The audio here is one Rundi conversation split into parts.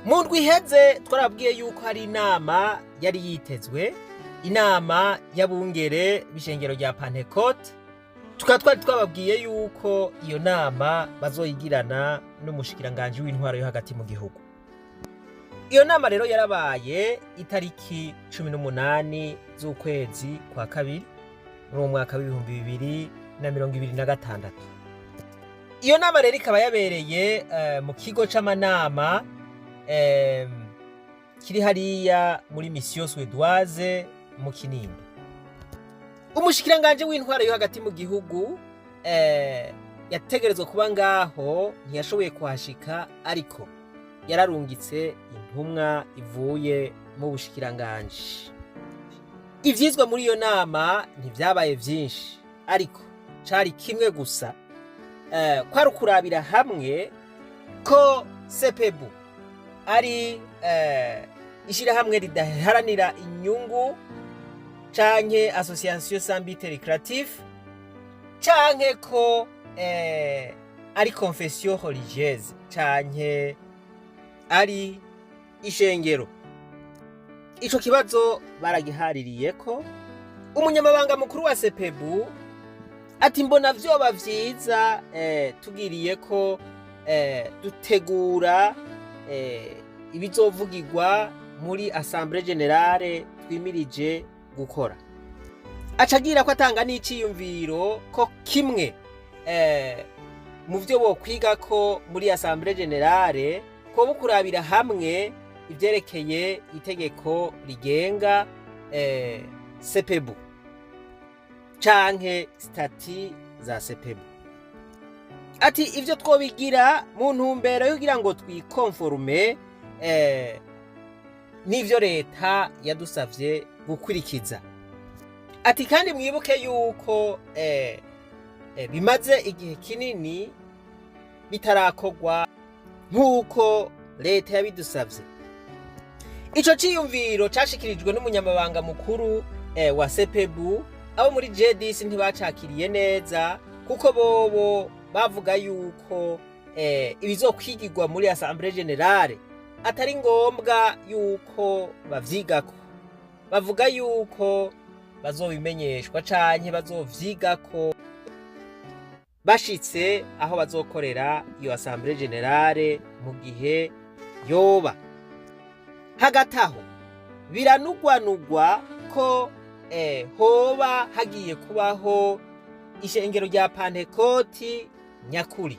Mu ndwi iheze twarabwiye yuko hari inama yari yitezwe, inama y'abungere b'ishengero rya Pantekote. Tukaba twari twababwiye yuko iyo nama bazoyigirana n'umushikiranganji w'intwaro yo hagati mu gihugu. Iyo nama rero yarabaye itariki 18 z'ukwezi kwa kabiri muri uwo mwaka w'2026. Iyo nama rero ikaba yabereye mu kigo c'amanama kiri hariya muri Mission Suédoise mu Kinindo. Umushikiranganji w'intwaro yo hagati mu gihugu yategerezwa kuba ngaho, ntiyashoboye kuhashika, ariko yararungitse intumwa ivuye mu bushikiranganji. Ivyizwa muri iyo nama ntivyabaye vyinshi, ariko cari kimwe gusa, kwari ukurabira hamwe ko CEPEBU ari ishirahamwe ridaharanira inyungu canke association sans but lucratif, canke ko ari confession religieuse canke ari ishengero. Ico kibazo baragihaririyeko. Umunyamabanga mukuru wa CEPEBU ati: "Mbona vyoba vyiza tugiriye ko dutegura ibizovugirwa muri assemblée générale twimirije gukora." Acagira ko atanga n'iciyumviro ko kimwe mu vyo bokwiga ko muri assemblée générale ko bukurabira hamwe ivyerekeye itegeko rigenga CEPEBU canke statuts za CEPEBU. Ati: "Ivyo twobigira mu ntumbero yo kugira ngo twi conforme n'ivyo leta yadusavye gukurikiza." Ati: "Kandi mwibuke yuko bimaze igihe kinini bitarakorwa nk'uko leta yabidusavye." Ico ciyumviro cashikirijwe n'umunyamabanga mukuru wa CEPEBU. Abo muri G10 ntibacakiriye neza, kuko bobo bavuga yuko ibizokwigirwa muri assemblée générale atari ngombwa yuko bavyigako. Bavuga yuko bazobimenyeshwa canke bazovyigako bashitse aho bazokorera iyo assemblée générale mu gihe yoba. Hagati aho biranugwanugwa ko hoba hagiye kubaho ishengero rya Pantekoti nyakuri,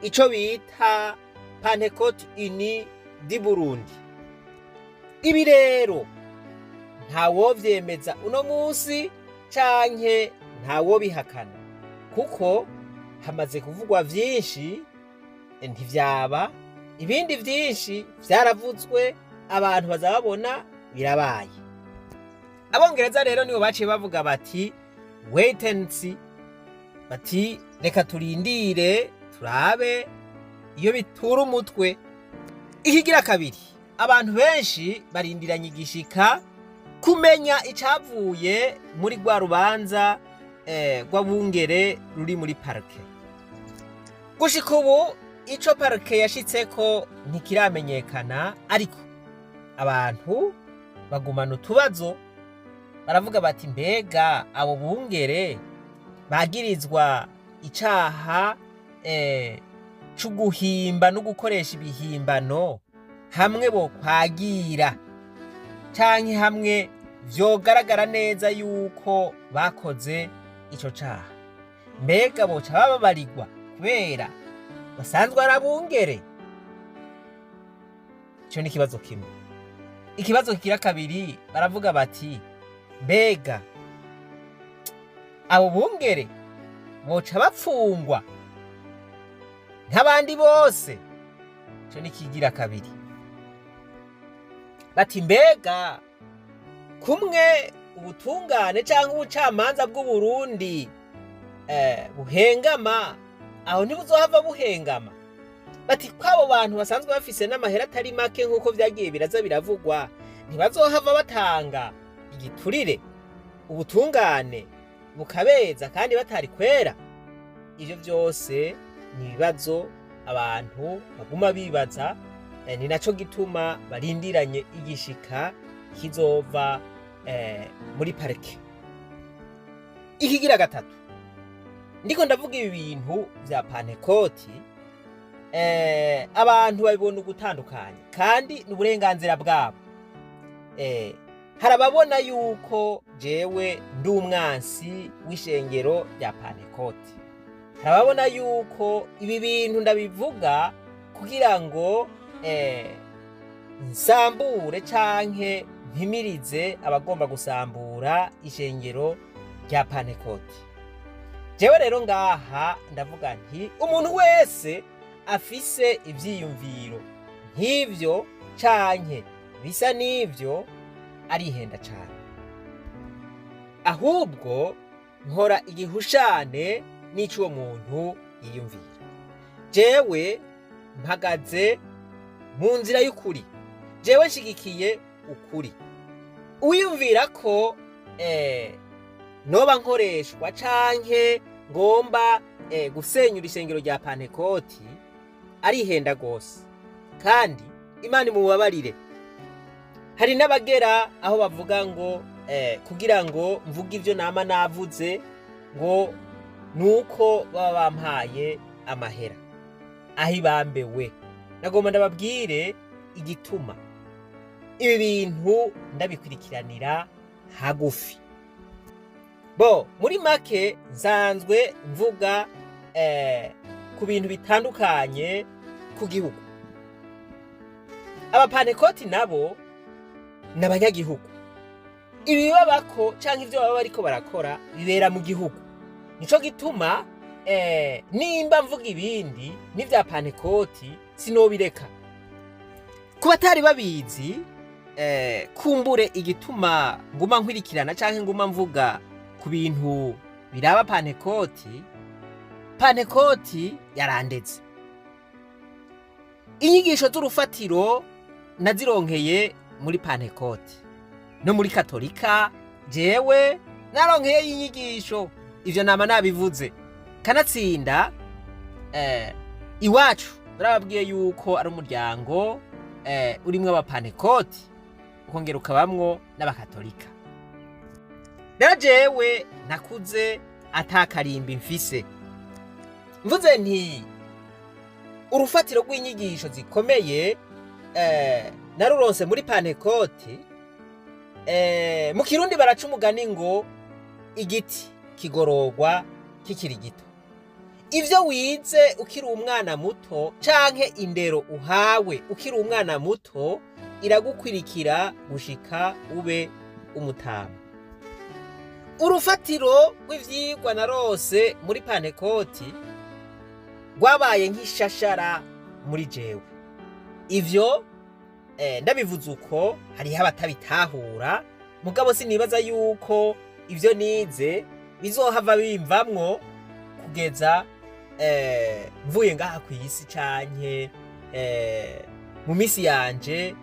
ico bita Pentecôte Unie du Burundi. Ibi rero ntawovyemeza uno munsi canke ntawobihakana, kuko hamaze kuvugwa vyinshi ntivyaba, ibindi vyinshi vyaravuzwe, abantu baza babona birabaye. Abongereza rero nibo baciye bavuga bati: "Wait and see." Bati: "Reka turindire turabe iyo bitura umutwe." Ikigira kabiri, abantu benshi barindiranye igishika kumenya icavuye muri rwa rubanza rw'abungere ruri muri parquet. Gushika ubu ico parquet yashitseko ntikiramenyekana, ariko abantu bagumana utubazo, baravuga bati: "Mbega abo bungere bagirizwa icaha c'uguhimba no gukoresha ibihimbano, hamwe bokwagira canke hamwe vyogaragara neza yuko bakoze ico caha, mbega boca bababarirwa kubera basanzwe ari abungere?" Ico ni ikibazo kimwe. Ikibazo kigira kabiri, baravuga bati: "Mbega abo bungere boca bapfungwa nk'abandi bose?" Ico ni kigira kabiri. Bati: "Mbega kumwe ubutungane canke ubucamanza bw'Uburundi buhengama, aho ntibuzohava buhengama?" Bati: "Ko abo bantu basanzwe bafise n'amahera atari make, nk'uko vyagiye biraza biravugwa, ntibazohava batanga igiturire, ubutungane bukabeza kandi batari kwera?" Ivyo vyose ni ibibazo abantu baguma bibaza. Ni naco gituma barindiranye igishika kizova muri parike. Ikigira gatatu, ndiko ndavuga ibi bintu vya Pantekoti, abantu babibona ugutandukanye, kandi ni uburenganzira bwabo. Hari ababona yuko jewe ndi umwansi w'ishengero rya Pantekoti, hari ababona yuko ibi bintu ndabivuga kugira ngo nsambure canke mpimirize abagomba gusambura ishengero rya Pantekoti. Jewe rero ngaha ndavuga nti umuntu wese afise ivyiyumviro nk'ivyo canke bisa n'ivyo arihenda cane. Ahubwo nkora igihushane n'ic'uwo muntu yiyumvira. Jewe mpagaze mu nzira y'ukuri, jewe nshigikiye ukuri. Uwiyumvira ko noba nkoreshwa canke ngomba gusenyura ishengero rya Pantekoti arihenda gose, kandi Imana imubabarire. Hari n'abagera aho bavuga ngo kugira ngo mvuge ivyo nama navuze ngo nuko baba bampaye amahera. Aho ibambewe, nagomba ndababwire igituma ibi bintu ndabikurikiranira hagufi. Bo muri make nsanzwe mvuga ku bintu bitandukanye ku gihugu. Abapantekoti nabo ni abanyagihugu. Ibibabako canke ivyo baba bariko barakora bibera mu gihugu. Nico gituma nimba mvuga ibindi n'ivya Pantekoti sinobireka. Ku batari babizi, kumbure igituma nguma nkwirikirana canke nguma mvuga ku bintu biraba Pantekoti, Pantekoti yarandeze. Inyigisho z'urufatiro nazironkeye muri Pantekoti no muri Katolika. Jewe naronkeye inyigisho, ivyo nama nabivuze. Kanatsinda iwacu narababwiye yuko ari umuryango urimwo abapantekoti, ukongera ukabamwo n'abakatolika. Rero jewe nakuze atakarimbi mfise. Mvuze nti urufatiro rw'inyigisho zikomeye naruronse muri Pantekoti. Mu Kirundi baraca umugani ngo igiti kigororwa kikiri gito. Ivyo wize ukiri umwana muto canke indero uhawe ukiri umwana muto iragukwirikira gushika ube umutama. Urufatiro rw'ivyigwa narose muri Pantekoti rwabaye nk'ishashara muri jewe. Ivyo ndabivuze uko, hariho abatabitahura, mugabo sinibaza yuko ivyo nize bizohava bimvamwo kugeza mvuye ngaha kw'isi canke mu misi yanje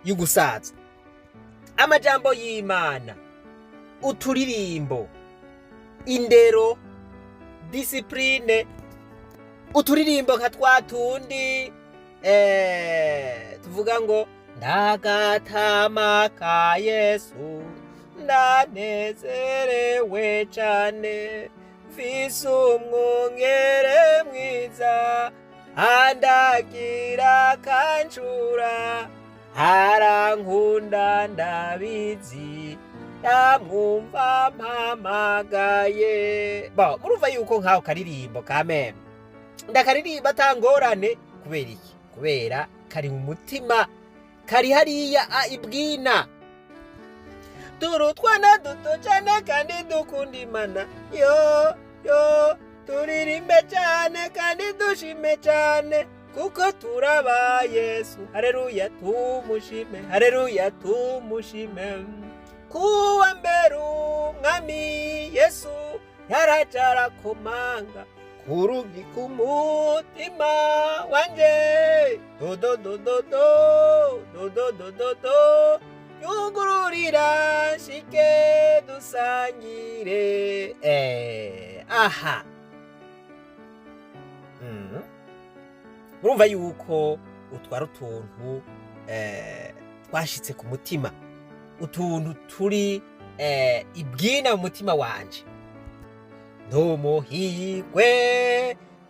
y'ugusaza. Amajambo y'Imana, uturirimbo, indero, discipline, uturirimbo nka twa tundi tuvuga ngo ndagatama ka Yesu, ndanezerewe cane, mfise umwungere mwiza, andagira kancura, arankunda ndabizi, ndamwumva mpamagaye. Bo murumva yuko nk'aho karirimbo kameme ndakaririmba atangorane. Kubera iki? Kubera kari mu mutima, kari hariya ibwina. Turi utwana duto cane kandi dukunda Imana, yo yo, turirimbe cane kandi dushime cane, kuko turaba Yesu. Haleluya tumushime, haleluya tumushime. Kuwa mbere Umwami Yesu yaraje arakomanga ku rugi k'umutima wanje, dodo dodo do dodo dodo do, yugururira nshike dusangire. Aha. Murumva yuko Utwara utuntu twashitse ku mutima, utuntu turi ibwina mu mutima wanje. Ntumuhigwe,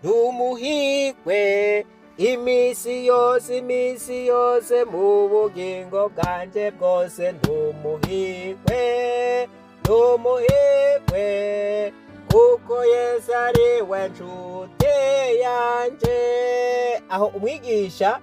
ntumuhigwe imisi yose, imisi yose, mu bugingo bwanje bwose. Ntumuhigwe, ntumuhigwe, kuko Yesu ari we nshuti yanje. Aho umwigisha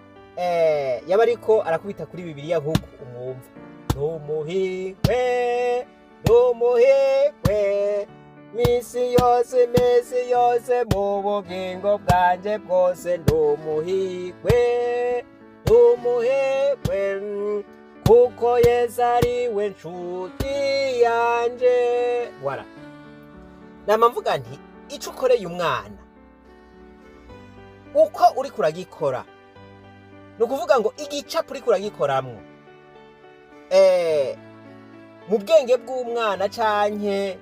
yaba ariko arakubita kuri Bibiliya nk'uko umwumva: ntumuhigwe, ntumuhigwe misi yose, misi yose, mu bugingo bwanje bwose. Ntumuhigwe, ntumuhigwe, kuko Yesu ari we nshuti yanje. Voilà, nama mvuga nti ico ukoreye umwana, uko uriko uragikora, ni ukuvuga ngo igicapo uriko uragikoramwo mu bwenge bw'umwana canke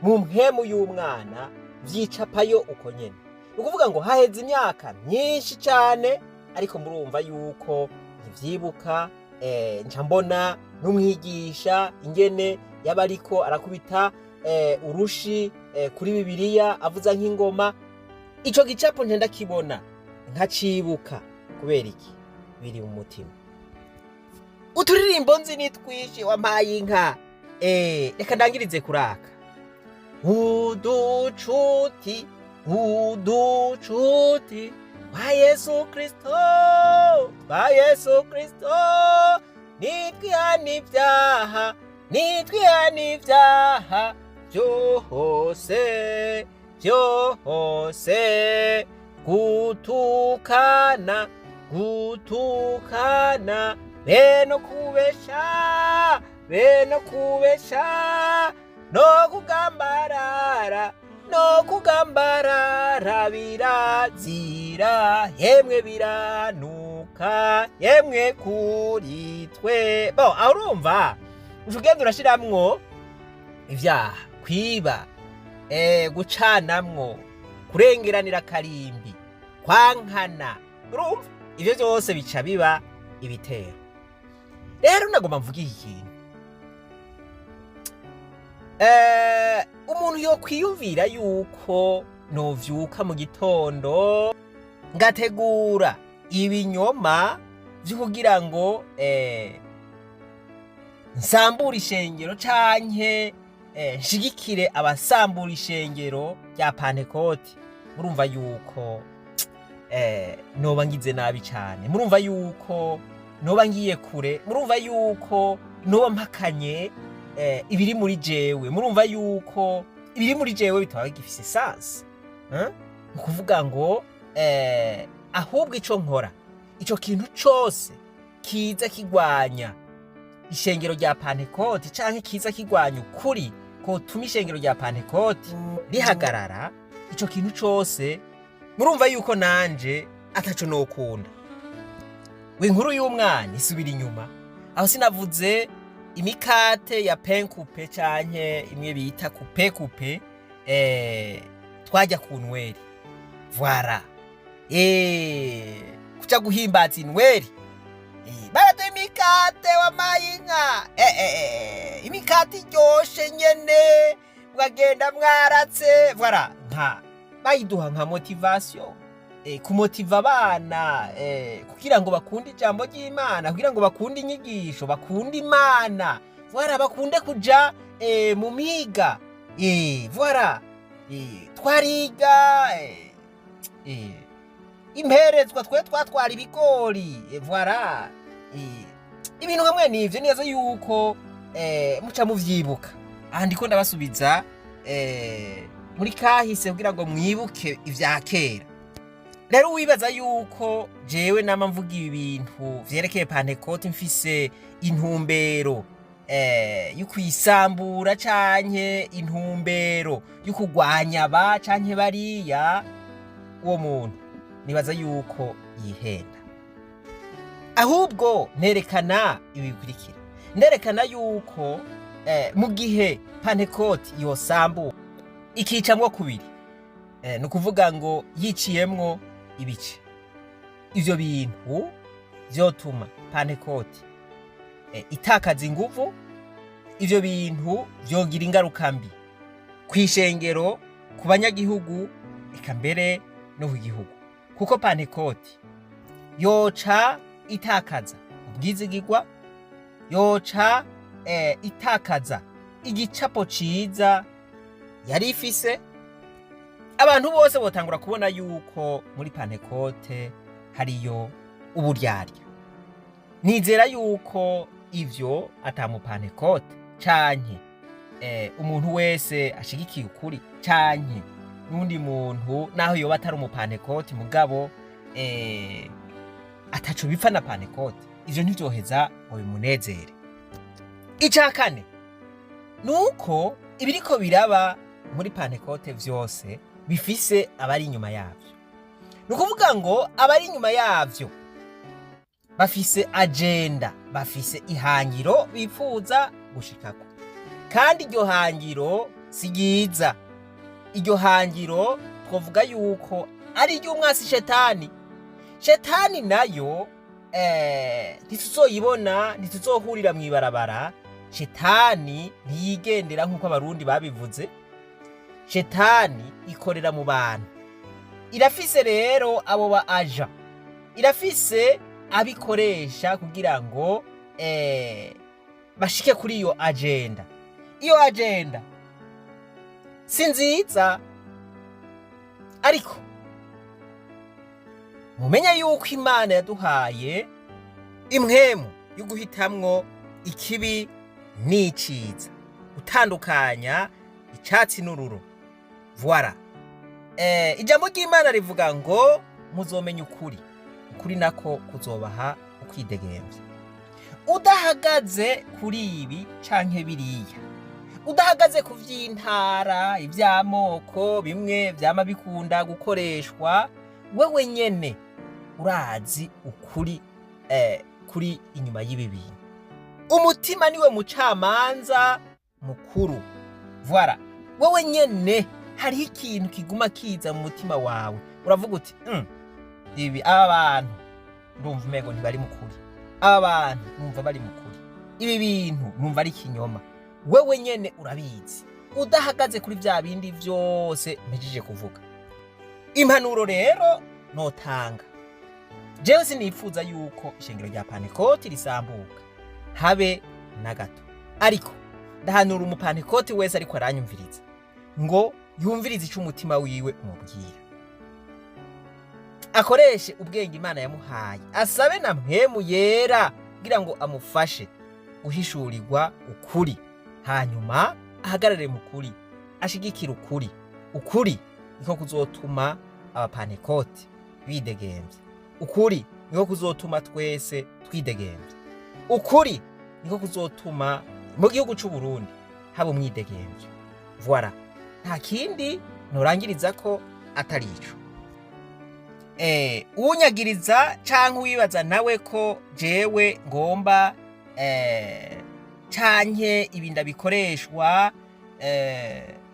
mu mpwemu y'umwana, vyicapayo uko nyene. Ni ukuvuga ngo haheze imyaka myinshi cane, ariko murumva yuko ntivyibuka. Nca mbona n'umwigisha ingene yaba ariko arakubita urushi kuri Bibiliya, avuza nk'ingoma. Ico gicapo nca ndakibona, nkacibuka. Kubera iki? Biri mu mutima. Uturirimbo nzi ni twinshi. Wampaye inka. Reka ndangirize kuraka: uducuti, uducuti twa Yesu Kristo, twa Yesu Kristo, nitwihana ibyaha, nitwihana ibyaha byose, byose, gutukana, gutukana, be no kubesha, be no kubesha, no kugambarara, no kugambarara, birazira yemwe, biranuka yemwe kuri twe. Bon, aho urumva uca ugenda urashiramwo ivyaha: kwiba, gucanamwo, kurengeranira karimbi, kwankana. Urumva ivyo vyose bica biba ibitero. Rero nagomba mvuge iki kintu: umuntu yokwiyumvira yuko novyuka mu gitondo ngategura ibinyoma vyo kugira ngo nsambure ishengero canke nshigikire abasambura ishengero rya Pantekoti, murumva yuko noba ngize nabi cane, murumva yuko noba ngiye kure, murumva yuko noba mpakanye ibiri muri jewe, murumva yuko ibiri muri jewe bitaba bigifise sens, eh? Ni ukuvuga ngo ahubwo ico nkora, ico kintu cose kiza kigwanya ishengero rya Pantekoti canke kiza kigwanya ukuri kotuma ishengero rya Pantekoti rihagarara, ico kintu cose murumva yuko nanje ataco nokunda. Inkuru y'umwana isubira inyuma. Aho sinavuze imikate ya pain coupé canke imwe bita coupé coupé, twajya ku nweri. Voilà, kuja guhimbaza inweri, baraduha imikate. Wamaye inka, imikate iryoshe nyene, mukagenda mwaratse. Voilà, nka bayiduha nka motivation, kumotiva abana kugira ngo bakunde ijambo ry'Imana, kugira ngo bakunde inyigisho, bakunde Imana. Voilà, bakunde kuja mu miga. Voilà, twariga imperezwa, twe twatwara ibigori. Voilà, ibintu hamwe n'ivyo neza yuko muca muvyibuka. Aha ndiko ndabasubiza muri kahise kugira ngo mwibuke ivya kera. Rero wibaza yuko jewe nama mvuga ibi bintu vyerekeye Pantekoti mfise intumbero yo kuyisambura canke intumbero yo kugwanya aba canke bariya, uwo muntu nibaza yuko yihenda. Ahubwo nerekana ibi bikurikira: nderekana yuko mu gihe Pantekoti yosambura ikicamwo kubiri, ni ukuvuga ngo yiciyemwo ibice, Ivyo bintu vyotuma Pantekoti itakaza inguvu. Ivyo bintu vyogira ingaruka mbi kw'ishengero, ku banyagihugu, eka mbere no ku gihugu, kuko Pantekoti yoca itakaza ubwizigirwa, yoca itakaza igicapo ciza yari ifise. Abantu bose botangura kubona yuko muri Pantekote hariyo uburyarya. Nizera yuko ivyo ata mupantekote canke umuntu wese ashigikiye ukuri, canke n'undi muntu naho yoba atari umupantekote mugabo ataco bipfa na Pantekote, ivyo ntivyoheza ngo bimunezere. Ica kane nuko ibiriko biraba muri Pantekote vyose bifise abari inyuma yavyo. Ni ukuvuga ngo abari inyuma yavyo bafise agenda, bafise ihangiro bifuza gushikako, kandi iryo hangiro si ryiza. Iryo hangiro twavuga yuko ari iry'umwasi Shetani. Shetani nayo ntituzoyibona, ntituzohurira mw'ibarabara. Shetani ntiyigendera nk'uko Abarundi babivuze. Shetani ikorera mu bantu. Irafise rero abo ba aja, irafise abikoresha kugira ngo bashike kuri iyo agenda. Iyo agenda si nziza, ariko mumenye yuko Imana yaduhaye impwemu yo guhitamwo ikibi n'iciza, gutandukanya icatsi n'ururo. Voilà. Ijambo ry'Imana rivuga ngo muzomenya ukuri, ukuri nako kuzobaha ukwidegemvya. Udahagaze kuri ibi canke biriya, udahagaze ku vy'intara, ivy'amoko, bimwe vyama bikunda gukoreshwa, wewe nyene urazi ukuri kuri inyuma y'ibi bintu. Umutima niwe mucamanza mukuru. Voilà. Wewe nyene hariho ikintu kiguma kiza mu mutima wawe, uravuga uti ibi, aba bantu ndumva umengo ntibari mukuri, aba bantu numva bari mukuri, ibi bintu numva ari ikinyoma. Wewe nyene urabizi, udahagaze kuri vya bindi vyose mpejeje kuvuga. Impanuro rero notanga jewe, sinifuza yuko ishengero rya Pantekoti risambuka habe na gato, ariko ndahanura umupantekoti wese ariko aranyumviriza ngo yumvirize ico umutima wiwe umubwira, akoreshe ubwenge Imana yamuhaye, asabe na Mpwemu Yera kugira ngo amufashe guhishurirwa ukuri, hanyuma ahagarare mu kuri, ashigikire ukuri. Ukuri niko kuzotuma abapantekoti bidegemvya. Ukuri niko kuzotuma twese twidegemvya. Ukuri niko kuzotuma mu gihugu c'u Burundi haba umwidegemvyo. Voilà, nta kindi nturangiriza ko atari ico. Uwunyagiriza canke uwibaza nawe ko jewe ngomba canke ibi ndabikoreshwa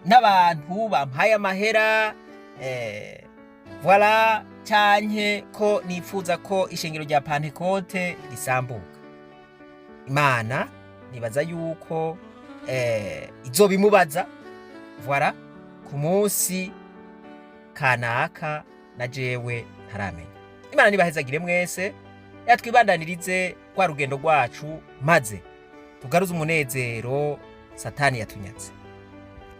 n'abantu bampaye amahera, voilà, canke ko nifuza ko ishengero rya Pantekote risambuka, Imana nibaza yuko izobimubaza, voilà, ku munsi kanaka na jewe ntaramenya. Imana nibahezagire mwese, yatwibandanirize rwa rugendo rwacu, maze tugaruze umunezero Satani yatunyatse.